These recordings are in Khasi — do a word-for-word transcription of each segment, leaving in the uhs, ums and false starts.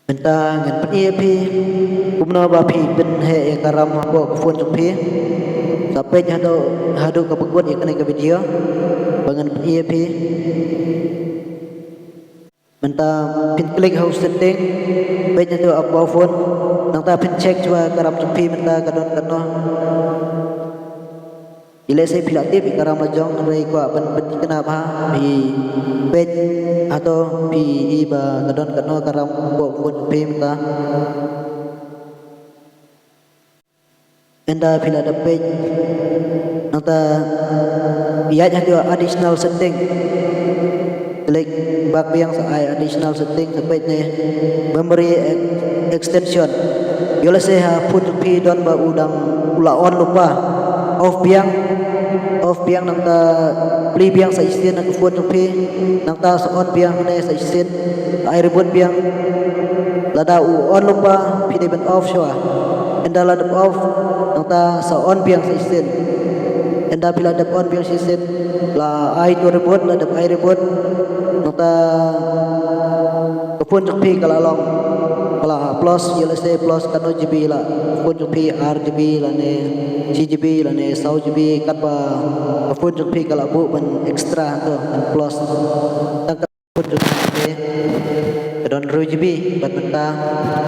Mynta ngan pyni ïa phi kumno ba phi pynheh ïa ka ram hapoh ka phone jong phi. Sa peit haduh haduh kaba kut ïa kane ka video ba ngan pyni ïa phi. Mynta phin click ha u setting, peit haduh hapoh phone. Nangta phin check shuwa ka ram jong phi mynta ka don katno. Ïa lehse phi la tip ïa ka ram la jong, hynrei kwah ban pynthikna bha, phi peit hato phi i ba ka don katno ka ram hapoh phone phi mynta. Ynda phi la dep peit, nangta ïaid haduh additional setting. Click back biang sa ai additional setting, sa peit ne memory ex- extension. Ïa lehse ha phone jong phi don ba u dang u la on lypa. Off biang, off biang, nangta plie biang sa shisien ha ka phone jong phi, nangta sa on biang ne sa shisien, ai reboot biang. Lada u on lypa phi dei ban off shuwa. Ynda la dep off, nangta sa on biang sa shisien. Ynda phi la dep on biang sa shisien, la ai to reboot, la dep ai reboot, nangta ka phone jong phi ka la long, ka la plus, ïa lehse plus katno GB la, ka phone jong phi ar GB lane shi GB lane saw GB, katba ka phone jong phi ka la buh ban extra to, ban plus. Tang ka phone jong phi ka don hynriew GB bad mynta,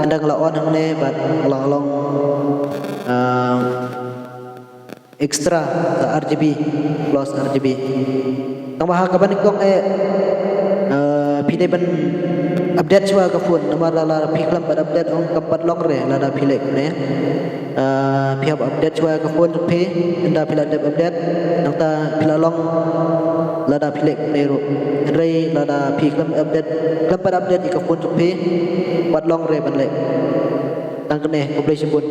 ynda nga la on hangne bad nga la long, ah, extra sa ar GB, plus ar GB. Tangba ha kaba nyngkong eh, eh, phi dei ban update shuwa ka phone, namar lada phi khlem pat update ong kam pat long re lada phi leh kumne. Eh, phi hap update shuwa ka phone jong phi, ynda phi la dep update, nangta phi la long lada phi leh kumne ruh. Hynrei lada phi khlem update, khlem pat update ïa ka phone jong phi, pat long re ban leh. Tang kane, khublei shibun.